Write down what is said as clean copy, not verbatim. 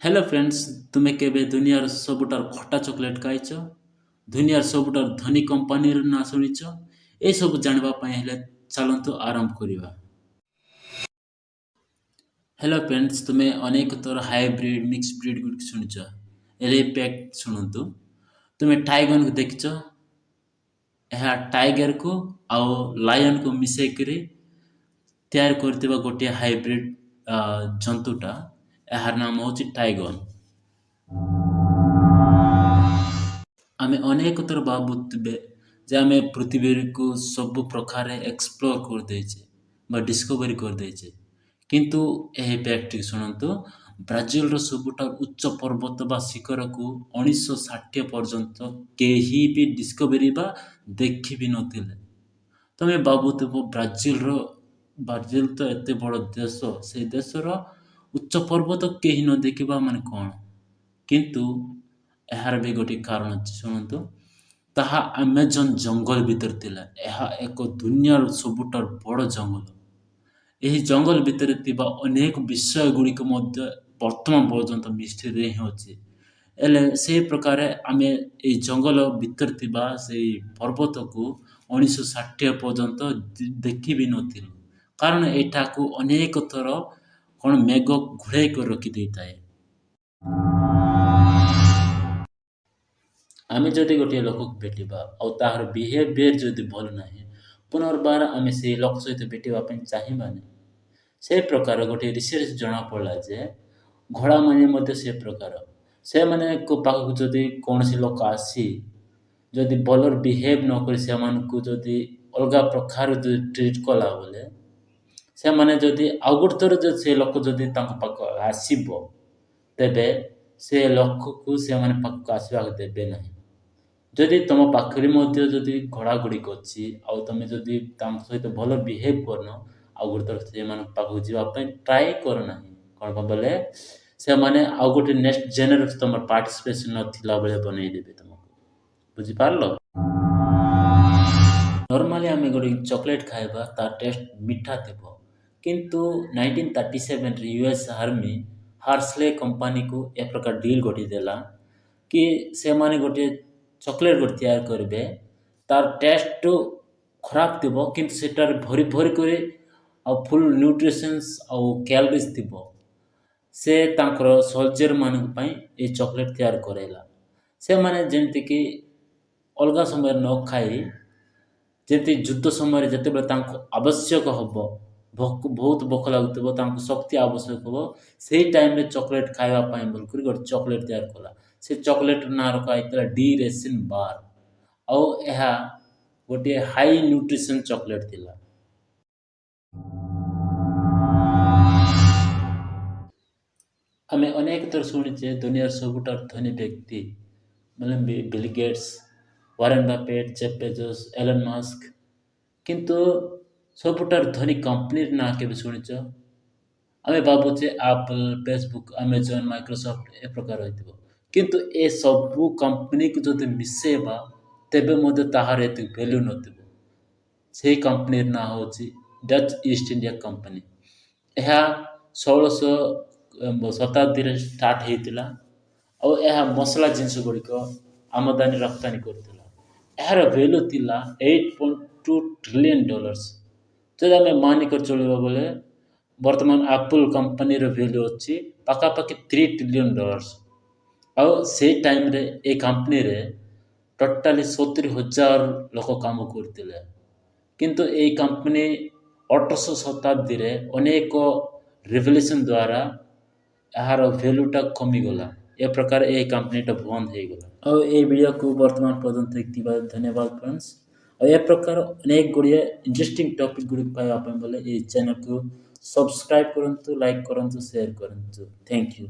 Hello friends, ତୁମେ କେବେ ଦୁନିଆର ସବୁଠାରୁ ଖଟା ଚକୋଲେଟ୍ ଖାଇଛ? ଦୁନିଆର ସବୁଠାରୁ ଧନୀ କମ୍ପାନୀର ନାଁ ଶୁଣିଛ? ଏସବୁ ଜାଣିବା ପାଇଁ ହେଲେ ଚାଲନ୍ତୁ ଆରମ୍ଭ କରିବା। ହ୍ୟାଲୋ ଫ୍ରେଣ୍ଡସ୍, ତୁମେ ଅନେକ ଥର ହାଇବ୍ରିଡ୍, ମିକ୍ସ ବ୍ରିଡ୍ ଗୁଡ଼ିକ ଶୁଣିଛ। ହେଲେ ଏ ଫ୍ୟାକ୍ଟ ଶୁଣନ୍ତୁ। ତୁମେ ଟାଇଗନକୁ ଦେଖିଛ? ଏହା ଟାଇଗରକୁ ଆଉ ଲାୟନକୁ ମିଶାଇକରି ତିଆରି କରିଥିବା ଗୋଟିଏ ହାଇବ୍ରିଡ୍ ଜନ୍ତୁଟା। ଏହାର ନାମ ହେଉଛି ଟାଇଗନ। ଆମେ ଅନେକ ଥର ଭାବୁଥିବେ ଯେ ଆମେ ପୃଥିବୀକୁ ସବୁ ପ୍ରକାର ଏକ୍ସପ୍ଲୋର କରିଦେଇଛେ ବା ଡିସ୍କଭରି କରିଦେଇଛେ। କିନ୍ତୁ ଏହି ଫ୍ୟାକ୍ଟଟି ଶୁଣନ୍ତୁ। ବ୍ରାଜିଲର ସବୁଠାରୁ ଉଚ୍ଚ ପର୍ବତ ବା ଶିଖରକୁ 1960 ପର୍ଯ୍ୟନ୍ତ କେହି ବି ଡିସ୍କଭରି ବା ଦେଖି ବି ନଥିଲେ। ତମେ ଭାବୁଥିବ, ବ୍ରାଜିଲ ତ ଏତେ ବଡ଼ ଦେଶ, ସେଇ ଦେଶର ଉଚ୍ଚ ପର୍ବତ କେହି ନ ଦେଖିବା ମାନେ କ'ଣ? କିନ୍ତୁ ଏହାର ବି ଗୋଟିଏ କାରଣ ଅଛି, ଶୁଣନ୍ତୁ। ତାହା ଆମାଜନ ଜଙ୍ଗଲ ଭିତରେ ଥିଲା। ଏହା ଏକ ଦୁନିଆର ସବୁଠାରୁ ବଡ଼ ଜଙ୍ଗଲ। ଏହି ଜଙ୍ଗଲ ଭିତରେ ଥିବା ଅନେକ ବିଷୟ ଗୁଡ଼ିକ ମଧ୍ୟ ବର୍ତ୍ତମାନ ପର୍ଯ୍ୟନ୍ତ ମିଷ୍ଟ୍ରିରେ ହିଁ ଅଛି। ହେଲେ ସେଇ ପ୍ରକାର ଆମେ ଏଇ ଜଙ୍ଗଲ ଭିତରେ ଥିବା ସେଇ ପର୍ବତକୁ 1960 ପର୍ଯ୍ୟନ୍ତ ଦେଖି ବି ନଥିଲୁ, କାରଣ ଏଠାକୁ ଅନେକ ଥର କ'ଣ ମେଘ ଘୋଡ଼େଇ କରି ରଖିଦେଇଥାଏ। ଆମେ ଯଦି ଗୋଟିଏ ଲୋକକୁ ଭେଟିବା ଆଉ ତାହାର ବିହେଭିଅର ଯଦି ଭଲ ନାହିଁ, ପୁନର୍ବାର ଆମେ ସେଇ ଲୋକ ସହିତ ଭେଟିବା ପାଇଁ ଚାହିଁବାନି। ସେ ପ୍ରକାର ଗୋଟିଏ ରିସର୍ଚ୍ଚ ଜଣାପଡ଼ିଲା ଯେ ଘୋଡ଼ାମାନେ ମଧ୍ୟ ସେ ପ୍ରକାର। ସେମାନଙ୍କ ପାଖକୁ ଯଦି କୌଣସି ଲୋକ ଆସି ଯଦି ଭଲରେ ବିହେଭ୍ ନ କରି ସେମାନଙ୍କୁ ଯଦି ଅଲଗା ପ୍ରକାର ଯଦି ଟ୍ରିଟ୍ କଲା ବୋଲେ, ସେମାନେ ଯଦି ଆଉ ଗୋଟେ ଥର ଯଦି ସେ ଲୋକ ଯଦି ତାଙ୍କ ପାଖକୁ ଆସିବ, ତେବେ ସେ ଲୋକକୁ ସେମାନେ ପାଖକୁ ଆସିବାକୁ ଦେବେ ନାହିଁ। ଯଦି ତୁମ ପାଖରେ ମଧ୍ୟ ଯଦି ଘୋଡ଼ା ଗୁଡ଼ିକ ଅଛି ଆଉ ତୁମେ ଯଦି ତାଙ୍କ ସହିତ ଭଲ ବିହେଭ୍ କରୁନ, ଆଉ ଗୋଟେ ଥର ସେମାନଙ୍କ ପାଖକୁ ଯିବା ପାଇଁ ଟ୍ରାଏ କର ନାହିଁ। କ'ଣ ପାଇଁ ବୋଲେ ସେମାନେ ଆଉ ଗୋଟେ ନେକ୍ସଟ ଜେନେରେସନ୍ ତୁମର ପାର୍ଟିସିପେସନ୍ ନଥିଲା ବେଳେ ବନେଇଦେବେ ତୁମକୁ। ବୁଝିପାରିଲ? ନର୍ମାଲି ଆମେ ଗୋଟେ ଚକୋଲେଟ୍ ଖାଇବା, ତା ଟେଷ୍ଟ ମିଠା ଥିବ। କିନ୍ତୁ 1937ରେ ୟୁଏସ୍ ଆର୍ମି ହାର୍ସଲେ କମ୍ପାନୀକୁ ଏ ପ୍ରକାର ଡିଲ୍ ଗୋଟିଏ ଦେଲା କି ସେମାନେ ଗୋଟିଏ ଚକୋଲେଟ୍ ଗୋଟେ ତିଆରି କରିବେ, ତାର ଟେଷ୍ଟ ଖରାପ ଥିବ, କିନ୍ତୁ ସେଟାରେ ଭରି ଭରି କରି ଆଉ ଫୁଲ୍ ନ୍ୟୁଟ୍ରିସନ୍ସ ଆଉ କ୍ୟାଲୋରିଜ୍ ଥିବ। ସେ ତାଙ୍କର ସୋଲଜରମାନଙ୍କ ପାଇଁ ଏ ଚକୋଲେଟ୍ ତିଆରି କରାଇଲା। ସେମାନେ ଯେମିତିକି ଅଲଗା ସମୟରେ ନ ଖାଇ, ଯେମିତି ଯୁଦ୍ଧ ସମୟରେ ଯେତେବେଳେ ତାଙ୍କୁ ଆବଶ୍ୟକ ହେବ, ଭୋକ, ବହୁତ ଭୋକ ଲାଗୁଥିବ, ତାଙ୍କୁ ଶକ୍ତି ଆବଶ୍ୟକ ହେବ, ସେଇ ଟାଇମ୍ରେ ଚକୋଲେଟ୍ ଖାଇବା ପାଇଁ ବୋଲିକରି ଗୋଟେ ଚକୋଲେଟ୍ ତିଆରି କଲା। ସେ ଚକୋଲେଟ୍ର ନାଁ ରଖା ହେଇଥିଲା ଡି ରେସିନ୍ ବାର୍ ଆଉ ଏହା ଗୋଟିଏ ହାଇ ନ୍ୟୁଟ୍ରିସନ୍ ଚକୋଲେଟ୍ ଥିଲା। ଆମେ ଅନେକ ଥର ଶୁଣିଛେ, ଦୁନିଆର ସବୁଠାରୁ ଧନୀ ବ୍ୟକ୍ତି ମାନେ bill Gates, Warren Buffett, Jeff Bezos, Elon Musk. କିନ୍ତୁ ସବୁଠାରୁ ଧନୀ କମ୍ପାନୀର ନାଁ କେବେ ଶୁଣିଛ? ଆମେ ଭାବୁଛେ ଆପଲ୍, ଫେସବୁକ୍, ଆମାଜନ୍, ମାଇକ୍ରୋସଫ୍ଟ ଏ ପ୍ରକାର ହୋଇଥିବ। କିନ୍ତୁ ଏସବୁ କମ୍ପାନୀକୁ ଯଦି ମିଶାଇବା, ତେବେ ମଧ୍ୟ ତାହାର ଏତିକି ଭ୍ୟାଲ୍ୟୁ ନଥିବ। ସେଇ କମ୍ପାନୀର ନାଁ ହେଉଛି ଡଚ୍ ଇଷ୍ଟ ଇଣ୍ଡିଆ କମ୍ପାନୀ। ଏହା 1600 ଶତାବ୍ଦୀରେ ଷ୍ଟାର୍ଟ ହେଇଥିଲା ଆଉ ଏହା ମସଲା ଜିନିଷ ଗୁଡ଼ିକ ଆମଦାନୀ ରପ୍ତାନି କରୁଥିଲା। ଏହାର ଭ୍ୟାଲ୍ୟୁ ଥିଲା 8.2 trillion dollars। ଯଦି ଆମେ ମାନିକରି ଚଳିବା ବୋଲେ, ବର୍ତ୍ତମାନ ଆପଲ୍ କମ୍ପାନୀର ଭ୍ୟାଲ୍ୟୁ ଅଛି ପାଖାପାଖି 3 ଟ୍ରିଲିୟନ୍ ଡଲାର୍ସ। ଆଉ ସେଇ ଟାଇମ୍ରେ ଏ କମ୍ପାନୀରେ ଟୋଟାଲି 70,000 ଲୋକ କାମ କରୁଥିଲେ। କିନ୍ତୁ ଏଇ କମ୍ପାନୀ 1800 ଶତାବ୍ଦୀରେ ଅନେକ ରେଭଲ୍ୟୁସନ୍ ଦ୍ୱାରା ଏହାର ଭ୍ୟାଲ୍ୟୁଟା କମିଗଲା। ଏ ପ୍ରକାର ଏହି କମ୍ପାନୀଟା ବନ୍ଦ ହେଇଗଲା। ଆଉ ଏଇ ଭିଡ଼ିଓକୁ ବର୍ତ୍ତମାନ ପର୍ଯ୍ୟନ୍ତ ଦେଖିଥିବା ଧନ୍ୟବାଦ ଫ୍ରେଣ୍ଡସ୍। ଆଉ ଏ ପ୍ରକାର ଅନେକ ଗୁଡ଼ିଏ ଇଣ୍ଟରେଷ୍ଟିଂ ଟପିକ୍ ଗୁଡ଼ିକ ପାଇବା ପାଇଁ ବୋଲେ ଏଇ ଚ୍ୟାନେଲକୁ ସବସ୍କ୍ରାଇବ୍ କରନ୍ତୁ, ଲାଇକ୍ କରନ୍ତୁ, ସେୟାର କରନ୍ତୁ। Thank you.